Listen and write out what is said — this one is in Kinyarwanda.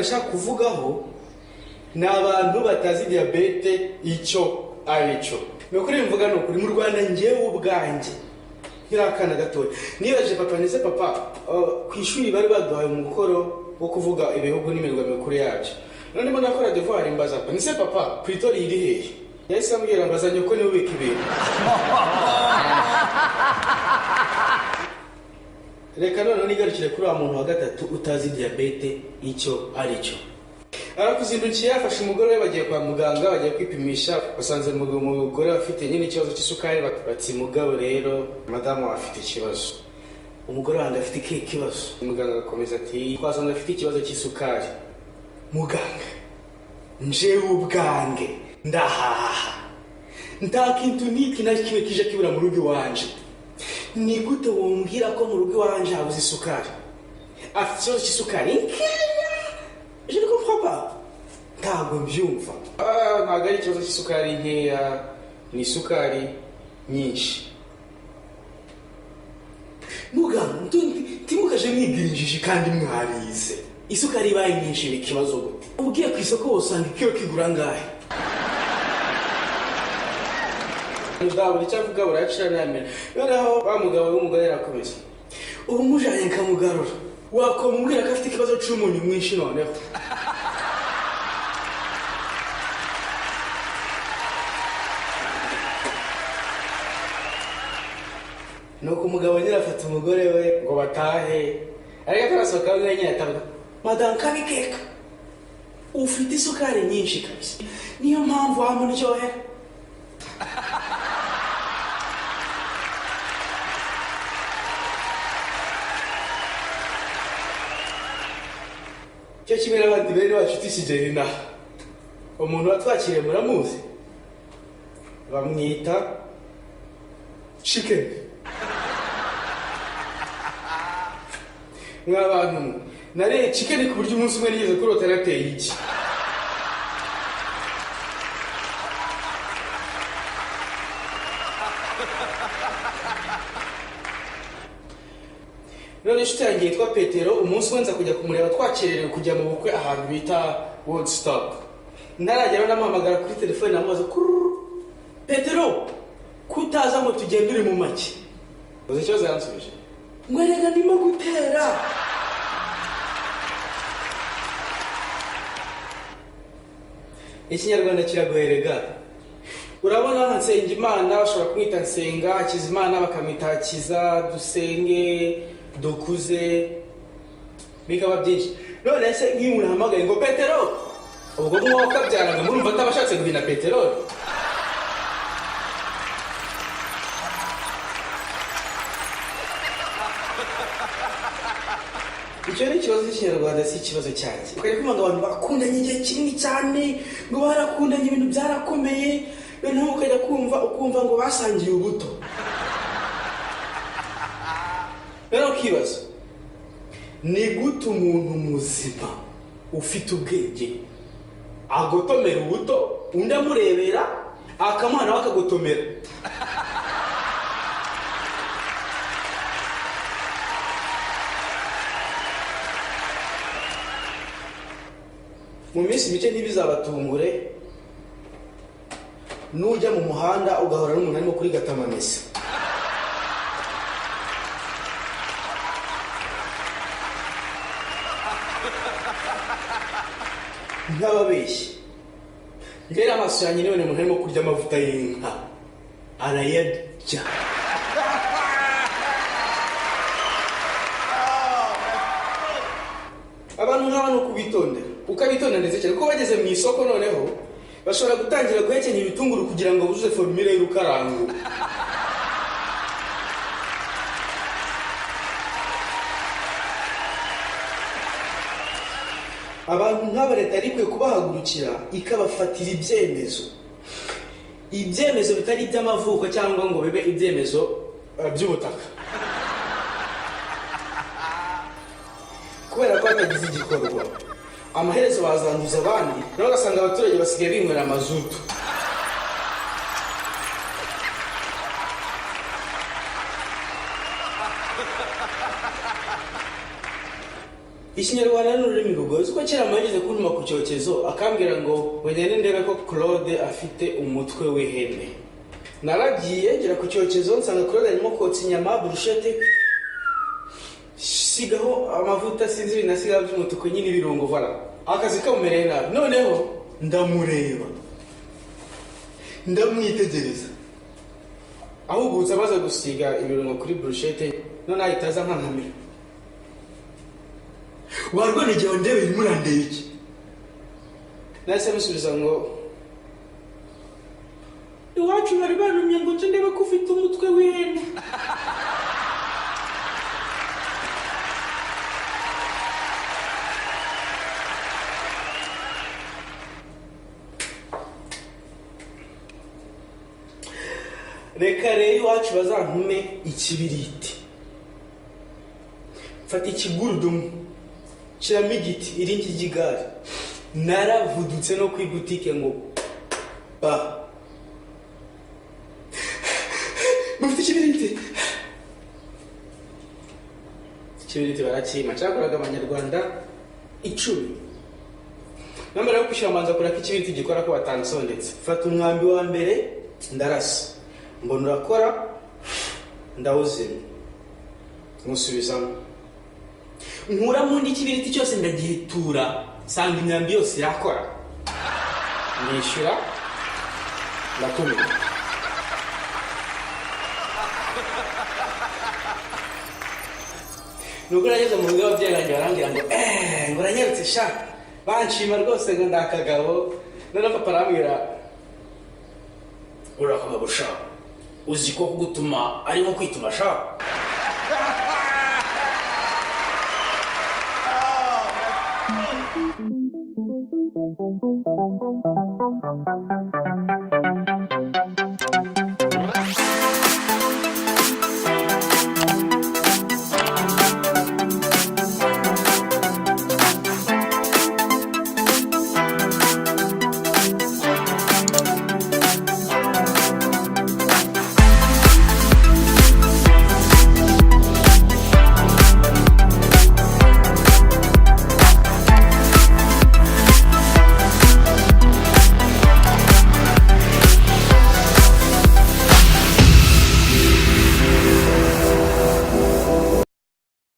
Nashaka kuvugaho ni abantu batazi diyabete icyo ari cyo. Ni ukuri mvuga, ni ukuri, mu Rwanda ngewe ubwanjye nkiri akana gatoya nibaje papa, ndetse papa, ku ishuri bari baduhaye umukoro wo kuvuga ibihugu n'imirwa mikuru yabyo. None ndimo nakora devoir, mbaza papa, ndetse papa, Pretoria iri hehe? Yahise ambwira, mbaza nyoko niwe ubika ibintu. Reka noneho nigarukire kuri wa muntu wa gatatu utazi diyabete icyo ari cyo. Arakuzindukiye, afashe umugore we, bagiye kwa muganga, bagiye kwipimisha, basanze umugore we afite nyine ikibazo cy'isukari. Bati: "Mugabo rero, madamu afite ikibazo." "Umugore wanjye afite ikihe kibazo?" Muganga agakomeza ati: "Twasanze afite ikibazo cy'isukari." Muganga, njewe ubwange ndahaha, nta kintu n'iki na kimwe kije kibura mu rugo iwanje. Ni gute wombwira ko mu rugo iwanje habuze isukari? Afite ikibazo cy'isukari nkeya? Je ne comprends pas, ntabwo mbyumva. Ntabwo ari ikibazo cy'isukari nkeya, ni isukari nyinshi. Muganga, ntimukaje mwigira injiji kandi mwarize. Isukari ibaye nyinshi ni ikibazo gute? Ugiye ku isoko usanga ikiro kigura angahe? Buri icyo avuga buracira ntiyamera. Noneho wa mugabo w'umugore arakomeza: "Ubu mujanye nkamugarura, wakomubwira ko afite ikibazo c'umunyu mwinshi noneho?" Nuko umugabo nyine afata umugore we ngo batahe, ariko atarasohoka we nyine atavuga: "Madamu, kabikeka ufite isukari nyinshi kabisa, niyo mpamvu wamuryohera." Cyo kimwe n'abandi bene wacu tukigera inaha, umuntu watwakiriye muramuzi, bamwita Chicken. Mwa bantu mwe, nariye chicken ku buryo umunsi umwe nigeze kurota nateye igi. None inshuti yanjye yitwa Petero, umunsi umwe nza kujya kumureba, twakererewe kujya mu bukwe ahantu bita Woodstock. Ntarageraho ndamuhamagara kuri telefone, namubaza kururu: "Petero, kutaza ngo tugende uri mu make?" Uzi ikibazo yansubije? Ngo: "Erega ndimo gutera." Ikinyarwanda kiragoherega. Urabona nka Nsengimana bashobora kumwita Nsenga, Hakizimana bakamwita Hakiza, Dusenge, Dukuze, bikaba byinshi. None se nk'iyo umuntu ahamagaye ngo: "Petero," ubwo mwuka kabyaraga murumva ataba ashatse guhina peteroli? Icyo ni ikibazo cy'Ikinyarwanda, si ikibazo cyanjye. Ukajya kumva ngo abantu bakundanye igihe kinini cyane, ngo barakundanye, ibintu byarakomeye, noneho ukajya kumva ukumva ngo basangiye ubuto. Rero ukibaza: ni gute umuntu muzima ufite ubwenge agotomera ubuto, undi amurebera, akamuha nawe akagotomera? Mu minsi mike ntibizabatungure nujya mu muhanda ugahura n'umuntu arimo kurigata amamesa. Nk'ababeshyi ngera amaso yanjye nibone umuntu arimo kurya amavuta y'inka, arayarya. Abantu nk'aba ni ukubitondera, ukabitondera ndetse cyane, kuko bageze mu isoko noneho bashobora gutangira guhekenya ibitunguru kugira ngo buzuze formule y'urukarango. Abantu nk'aba leta yari ikwiye kubahagurukira, ikabafatira ibyemezo, ibyemezo bitari iby'amavuko cyangwa ngo bibe ibyemezo by'ubutaka, kubera ko hatagize igikorwa amaherezo bazanduza abandi, naho ugasanga abaturage basigaye binywera amazutu. Ikinyarwanda ni ururimi rugoye. Uzi ko kera mwageze kuntuma ku cyokezo akambwira ngo ngende ndebe ko Claude afite umutwe w'ihene. Naragiye ngera ku cyokezo nsanga Claude arimo kotsa inyama burushete, sigaho amavuta, sinzi ibintu asigaho by'umutuku nyine ibirungo, voilà. Akazi kamumereye nabi. Noneho ndamureba, ndamwitegereza, ahubutse amaze gusiga ibirungo kuri burushete, none ahita aza nkankamira. Warwana igihe wandebeye ntimurandebe iki? Nahise musubiza ngo iwacu bari bantumye ngo nze ndebe ko ufite umutwe w'ihene. Reka rero iwacu bazantume ikibiriti, mfata ikigurudumu nshyiramo igiti irindi ry'igare, naravudutse no ku ibutike ngo ba mufite ikibiriti. Ikibiriti barakima, cyakoraga abanyarwanda 10. Namara yo kwishyura mbanza kuraka ikibiriti gikora ko batansondetse. Mfata umwambi wa mbere ndarasa, mbona urakora, ndawuzimya, musubizamo, nkuramo undi ikibiriti cyose ndagihetura, nsanga imyambi yose irakora, nishyura ndatumira. Nuko nageze mu rugo ababyeyi banjye barambwira ngo ngo uranyarutse sha, banshima rwose ngo ndakagabo. Noneho papa arambwira urakagabo sha, uzi ko kugutuma ari nko kwituma sha.